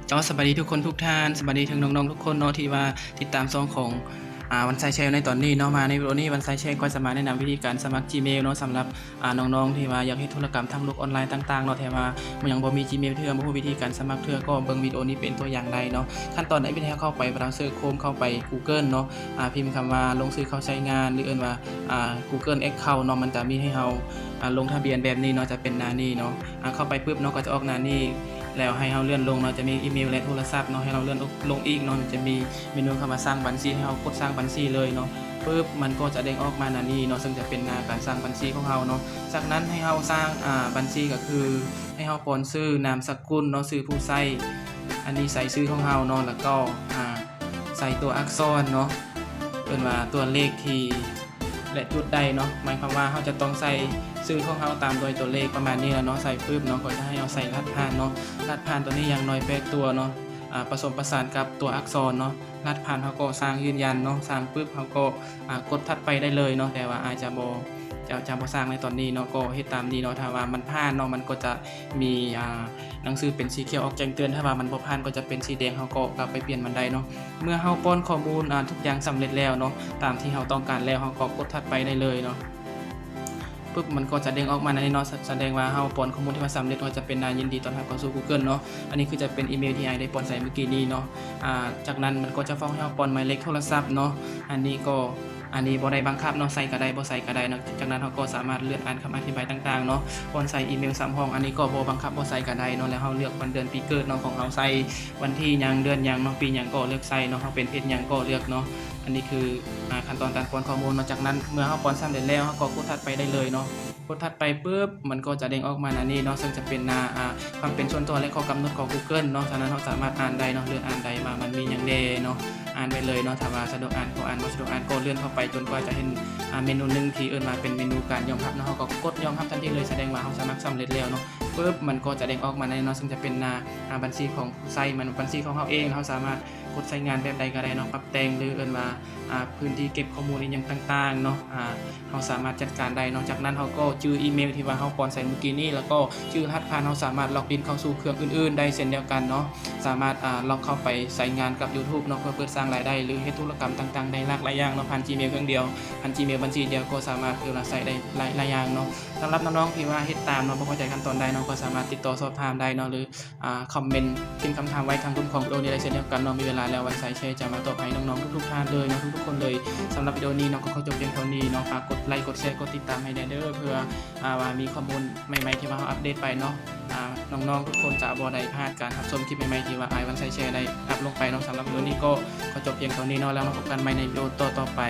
ເຈົ້າ ສະບາຍດີທຸກຄົນທຸກທ່ານ, ສະບາຍດີເຖິງນ້ອງໆທຸກຄົນເນາະ ທີ່ວ່າຕິດຕາມຊ່ອງຂອງ ອາ ວັນໄຊແຊນໃນຕອນນີ້ເນາະ. ມາໃນວິດີໂອນີ້ ວັນໄຊແຊນກໍຈະມາແນະນຳວິທີການສະໝັກ Gmail ເນາະ ສຳລັບ ອາ ນ້ອງໆທີ່ວ່າຢາກເຮັດທຸລະກຳທາງໂລກອອນລາຍຕ່າງໆເນາະ ແຕ່ວ່າຍັງບໍ່ມີ Gmail ເທື່ອ, ບໍ່ຮູ້ວິທີການສະໝັກເທື່ອ ກໍເບິ່ງວິດີໂອນີ້ເປັນຕົວຢ່າງໄດ້ເນາະ. ຂັ້ນຕອນແລກ ໃຫ້ເຮົາເຂົ້າໄປເບຣາເຊີໂຄຣມ ເຂົ້າໄປ Google ເນາະ, ອາ ພິມຄຳວ່າ ລົງຊື່ເຂົ້າໃຊ້ງານ ຫຼື ເອີ້ນວ່າ ອາ Google Account ເນາະ, ມັນຈະມີໃຫ້ເຮົາ ອາ ລົງທະບຽນແບບນີ້ເນາະ, ຈະເປັນໜ້ານີ້ເນາະ. ອາ ເຂົ້າໄປປຶບເນາະ ກໍຈະອອກໜ້ານີ້ ແລ້ວໃຫ້ເຮົາເລື່ອນລົງເນາະ, ຈະມີອີເມວ ແລະ ໂທລະສັບເນາະ, ໃຫ້ເຮົາເລື່ອນລົງອີກເນາະ, ຈະມີເມນູຄຳວ່າສ້າງບັນຊີ ໃຫ້ເຮົາກົດສ້າງບັນຊີເລີຍເນາະ. ປຶບ ມັນກໍຈະເດ້ງອອກມາໜ້ານີ້ເນາະ, ເຊິ່ງຈະເປັນໜ້າການສ້າງບັນຊີຂອງເຮົາເນາະ. ຈາກນັ້ນໃຫ້ເຮົາສ້າງ ອາ ບັນຊີ ກໍຄືໃຫ້ເຮົາປ້ອນຊື່ນາມສະກຸນເນາະ, ຊື່ຜູ້ໃຊ້, ອັນນີ້ໃສ່ຊື່ຂອງເຮົາເນາະ, ແລ້ວກໍ ອາ ໃສ່ຕົວອັກສອນເນາະ, ເອີ້ນວ່າຕົວເລກທີ່ ແລະ ຈຸດໃດເນາະ, ໝາຍຄວາມວ່າເຮົາຈະຕ້ອງໃສ່ຊື່ຂອງເຮົາຕາມດ້ວຍຕົວເລກປະມານນີ້ແຫຼະເນາະ. ໃສ່ປຶບເນາະ ກໍຈະໃຫ້ເຮົາໃສ່ລະຫັດຜ່ານເນາະ, ລະຫັດຜ່ານຕົວນີ້ຢ່າງໜ້ອຍແປດຕົວເນາະ, ອາ ປະສົມປະສານກັບຕົວອັກສອນເນາະ. ລະຫັດຜ່ານເຮົາກໍສ້າງຢືນຢັນເນາະ, ສ້າງປຶບເຮົາກໍ ອາ ກົດຖັດໄປໄດ້ເລີຍເນາະ, ແຕ່ວ່າອາດຈະບໍ່ ຈະ ຈະບໍ່ສ້າງໃນຕອນນີ້ເນາະ, ກໍເຮັດຕາມນີ້ເນາະ. ຖ້າວ່າມັນຜ່ານເນາະ ມັນກໍຈະມີ ອາ ໜັງສືເປັນສີຂຽວອອກແຈ້ງເຕືອນ, ຖ້າວ່າມັນບໍ່ຜ່ານກໍຈະເປັນສີແດງ, ເຮົາກໍກັບໄປປ່ຽນມັນໄດ້ເນາະ. ເມື່ອເຮົາປ້ອນຂໍ້ມູນ ອາ ທຸກຢ່າງສຳເລັດແລ້ວເນາະ ຕາມທີ່ເຮົາຕ້ອງການແລ້ວ ເຮົາກໍກົດຖັດໄປໄດ້ເລີຍເນາະ. ປຶບ ມັນກໍຈະເດ້ງອອກມາໃນນີ້ເນາະ, ສະ ສະແດງວ່າເຮົາປ້ອນຂໍ້ມູນທີ່ວ່າສຳເລັດ ກໍຈະເປັນໜ້າຍິນດີຕ້ອນຮັບເຂົ້າສູ່ Google ເນາະ. ອັນນີ້ຄືຈະເປັນອີເມວທີ່ອ້າຍໄດ້ປ້ອນໃສ່ມື້ກີ້ນີ້ເນາະ. ອາ ຈາກນັ້ນມັນກໍຈະຟ້ອງໃຫ້ເຮົາປ້ອນໝາຍເລກໂທລະສັບເນາະ, ອັນນີ້ກໍ ອັນນີ້ບໍ່ໄດ້ບັງຄັບເນາະ, ໃສ່ກໍໄດ້ ບໍ່ໃສ່ກໍໄດ້ເນາະ. ຈາກນັ້ນເຮົາກໍສາມາດເລື່ອນອ່ານຄຳອະທິບາຍຕ່າງໆເນາະ, ບ່ອນໃສ່ອີເມວສຳຮອງ ອັນນີ້ກໍບໍ່ບັງຄັບ ບໍ່ໃສ່ກໍໄດ້ເນາະ. ແລ້ວເຮົາເລືອກວັນເດືອນປີເກີດເນາະ ຂອງເຮົາໃສ່ວັນທີຫຍັງ ເດືອນຫຍັງເນາະ, ປີຫຍັງກໍເລືອກໃສ່ເນາະ, ເຮົາເປັນເພດຫຍັງກໍເລືອກເນາະ. ອັນນີ້ຄື ອາ ຂັ້ນຕອນການປ້ອນຂໍ້ມູນເນາະ. ຈາກນັ້ນເມື່ອເຮົາປ້ອນສຳເລັດແລ້ວ ເຮົາກໍກົດຖັດໄປໄດ້ເລີຍເນາະ. ກົດຖັດໄປປຶບ ມັນກໍຈະເດ້ງອອກມາໜ້ານີ້ເນາະ, ເຊິ່ງຈະເປັນໜ້າ ອາ ຄວາມເປັນສ່ວນຕົວ ແລະ ຂໍ້ກຳນົດຂອງ Google ເນາະ. ສະນັ້ນເຮົາສາມາດອ່ານໄດ້ເນາະ, ເລືອກອ່ານໄດ້ວ່າມັນມີຫຍັງແດ່ເນາະ, ອ່ານໄປເລີຍເນາະ. ຖ້າວ່າສະດວກອ່ານກໍອ່ານ, ບໍ່ສະດວກອ່ານກໍເລື່ອນເຂົ້າໄປຈົນກວ່າຈະເຫັນ ອາ ເມນູໜຶ່ງທີ່ເອີ້ນວ່າເປັນເມນູການຍອມຮັບເນາະ, ເຮົາກໍກົດຍອມຮັບທັນທີເລີຍ, ສະແດງວ່າເຮົາສະໝັກສຳເລັດແລ້ວເນາະ. ປຶບ ມັນກໍຈະເດ້ງອອກມາໃນເນາະ, ເຊິ່ງຈະເປັນໜ້າ ອາ ບັນຊີຂອງຜູ້ໃຊ້, ມັນບັນຊີຂອງເຮົາເອງ, ເຮົາສາມາດກົດໃຊ້ງານແບບໃດກໍໄດ້ເນາະ, ປັບແຕ່ງ ຫຼື ເອີ້ນວ່າ ອາ ພື້ນທີ່ເກັບຂໍ້ມູນອີ່ຫຍັງຕ່າງໆເນາະ, ອາ ເຮົາສາມາດຈັດການໄດ້ເນາະ. ຈາກນັ້ນເຮົາກໍຈື່ອີເມວທີ່ວ່າເຮົາປ້ອນໃສ່ມື້ກີ້ນີ້ ແລ້ວກໍຈື່ລະຫັດຜ່ານ, ເຮົາສາມາດລັອກອິນເຂົ້າສູ່ເຄື່ອງອື່ນໆໄດ້ເຊັ່ນດຽວກັນເນາະ, ສາມາດ ອາ ລັອກເຂົ້າໄປໃຊ້ງານກັບ YouTube ເນາະ, ເພື່ອເປີດສ້າງລາຍໄດ້ ຫຼື ເຮັດທຸລະກຳຕ່າງໆໄດ້ຫຼາກຫຼາຍຢ່າງເນາະ, ຜ່ານ Gmail ເຄື່ອງດຽວ, ຜ່ານ Gmail ບັນຊີດຽວກໍສາມາດ ເອີ້ນວ່າ ໃຊ້ໄດ້ຫຼາຍໆຢ່າງເນາະ. ສຳລັບນ້ອງໆທີ່ວ່າເຮັດຕາມເນາະ, ບໍ່ເຂົ້າໃຈຂັ້ນຕອນໃດເນາະ, ກໍສາມາດຕິດຕໍ່ສອບຖາມໄດ້ເນາະ, ຫຼື ອາ ຄອມເມັນ ພິມຄຳຖາມໄວ້ທາງລຸ່ມຂອງວິດີໂອນີ້ໄດ້ເຊັ່ນດຽວກັນເນາະ. ມີເວລາແລ້ວ ວັນໄຊແຊນຈະມາຕອບໃຫ້ນ້ອງໆທຸກໆທ່ານເລີຍເນາະ, ທຸກໆຄົນເລີຍ. ສຳລັບວິດີໂອນີ້ເນາະ ກໍຂໍຈົບພຽງເທົ່ານີ້ເນາະ. ຝາກກົດໄລ ກົດແຊ ກົດຕິດຕາມໃຫ້ແດ່ເດີ ເພື່ອ ອາ ວ່າມີຂໍ້ມູນໃໝ່ໆທີ່ວ່າເຮົາອັບເດດໄປເນາະ, ອາ ນ້ອງໆທຸກຄົນຈະບໍ່ໄດ້ພາດການຮັບຊົມຄລິບໃໝ່ໆທີ່ວ່າອ້າຍວັນໄຊແຊນໄດ້ອັບລົງໄປເນາະ. ສຳລັບວິດີໂອນີ້ກໍຂໍຈົບພຽງເທົ່ານີ້ເນາະ, ແລ້ວມາພົບກັນໃໝ່ໃນວິດີໂອຕໍ່ໆໄປ.